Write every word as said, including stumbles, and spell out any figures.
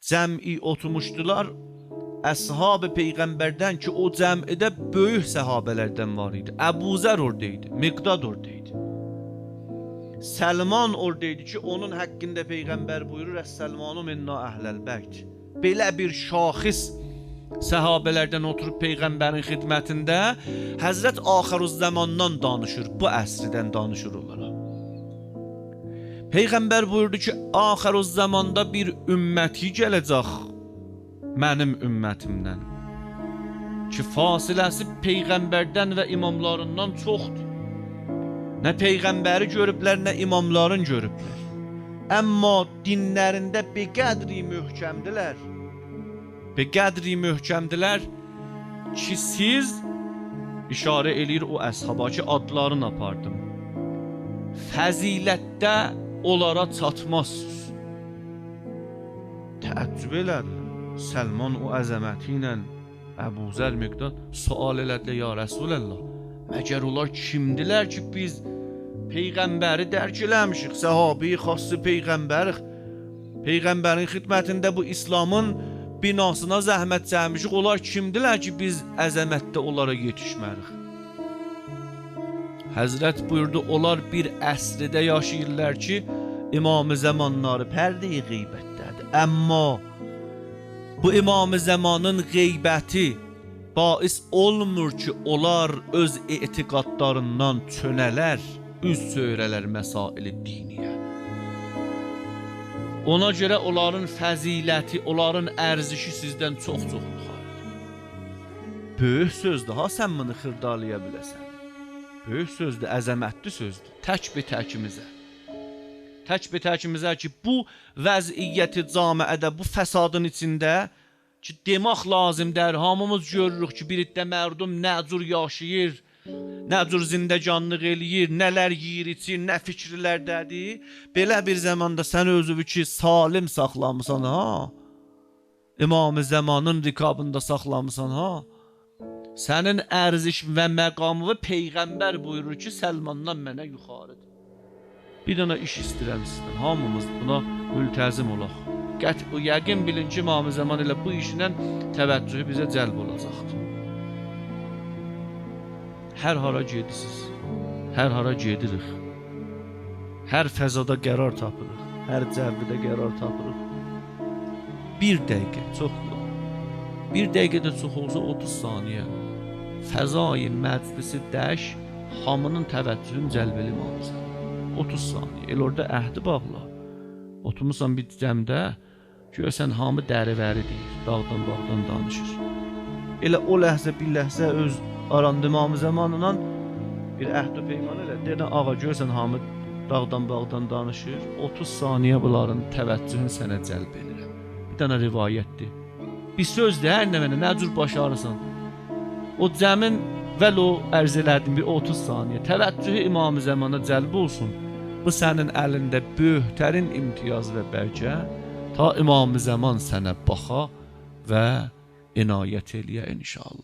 جمعی اوتورموشدولار اصحاب پیغمبردن کی، او جمعده بؤیوک صحابه‌لردن وار ایدی. ابوذر اورادا ایدی، مقداد اورادا ایدی. سلمان اورادا ایدی کی، اونون حقینده پیغمبر بویورور: «السلمان منا اهل البیت.» بئله بیر شاخص صحابه‌لردن اوتوروب پیغمبرین خدمتینده، حضرت آخرالزماندان دانیشیر، بو عصردن دانیشیر اونلارا. پیغمبر بویوردو کی، آخرالزماندا بیر امتی گله‌جک منیم امتیمدن کی، فاصله‌سی پیغمبردن و اماملاریندان چوخدور. نه پیغمبری گؤروبلر، نه اماملارین گؤروبلر. اما دینلرینده به قدری محکمدیلر، به قدری محکمدیلر کی، سیز، اشاره ائله‌ییر او اصحابا کی، آدلارینی آپاردیم، فضیلتده اونلارا چاتمازسینیز. تعجب ائله‌دی. سلمان او عظمتی ایله، ابوذر، مقداد سؤال ائله‌دیلر: «یا رسول‌الله، مگر اونلار کیمدیلر کی، بیز پیغمبری درک ائله‌میشیک، صحابه‌ی خاص پیغمبریک، پیغمبرین خدمتینده بو اسلامین بناسینا زحمت چکمیشیک، اونلار کیمدیلر کی، بیز عظمتده اونلارا یئتیشمه‌ریک؟» حضرت بویوردو: «اونلار بیر عصرده یاشاییرلار کی، امام زمانلاری پرده‌ی غیبتده‌دیر. اما بو امام زمانین غیبتی باعث اولمور کی، اونلار اؤز اعتقادلاریندان چؤنه‌لر، اوز چؤیوره‌لر مسائل دینی‌یه. اونا گؤره اونلارین فضیلتی، اونلارین ارزشی سیزدن چوخ-چوخ یوخاریدیر.» بؤیوک سؤزدور ها، سن بونو خیردالایا بیله‌سن. بؤیوک سؤزدور، عظمتلی سؤزدور. تک به تکیمیزه. تک به تکیمیزه کی، بو وضعیت جامعه‌ده، بو فسادین ایچینده کی، دئمک لازیمدیر، هامیمیز گؤروروک کی، بیر عده مردم نه جور یاشاییر، نه جور زندگانلیق ائله‌ییر، نه‌لر یئییر، ایچیر، نه فیکیرلرده‌دیر. بئله بیر زاماندا سن اؤزووو کی، سالم ساخلامیسان ها، امام زمانین رکابیندا ساخلامیسان ها، سنین ارزش و مقامینی پیغمبر بویورور کی، سلماندان منه یوخاریدیر. بیر دنه ایش ایسته‌ییرم سیزدن. هامیمیز بونا ملتزم اولاق. قطع و یقین بیلین کی، امام زمان ائله بو ایشله توجهو بیزه جلب اولاجاقدیر. هر هارا گئدیرسیز، هر هارا گئدیریک، هر فضادا قرار تاپیریق، هر جوده قرار تاپیریق، بیر دقیقه، چوخ یوخ، بیر دقیقه ده چوخ اولسا اوتوز ثانیه، فضای مجلسی دَییش، هامی‌نین توجهونو جلب ائله‌مه‌لیسن. اوتوز ثانیه. ائله اورادا عهدی باغلا. اوتورموسان بیر جمعده، گؤرسن هامی دریوری دئییر، داغدان باغدان دانیشیر. ائله او لحظه، بیر لحظه اؤز آراندا امام زمانلا بیر عهد و پیمان ائله. دئدن: «آغا، گؤرسن هامی داغدان باغدان دانیشیر. اوتوز ثانیه بونلارین توجهونو سنه جلب ائدیرم.» بیر دنه روایتدیر. بیر سؤزدور، هر نمنه، نه جور باشاریرسان. او جمعین، ولو عرض ائله‌دیم، بیر اوتوز ثانیه توجهو امام زمانا جلب اولسون. بو سنین الینده بؤیوک‌ترین امتیاز و برکت، تا امام زمان سنه باخا و عنایت ائله‌یه ان‌شاءالله.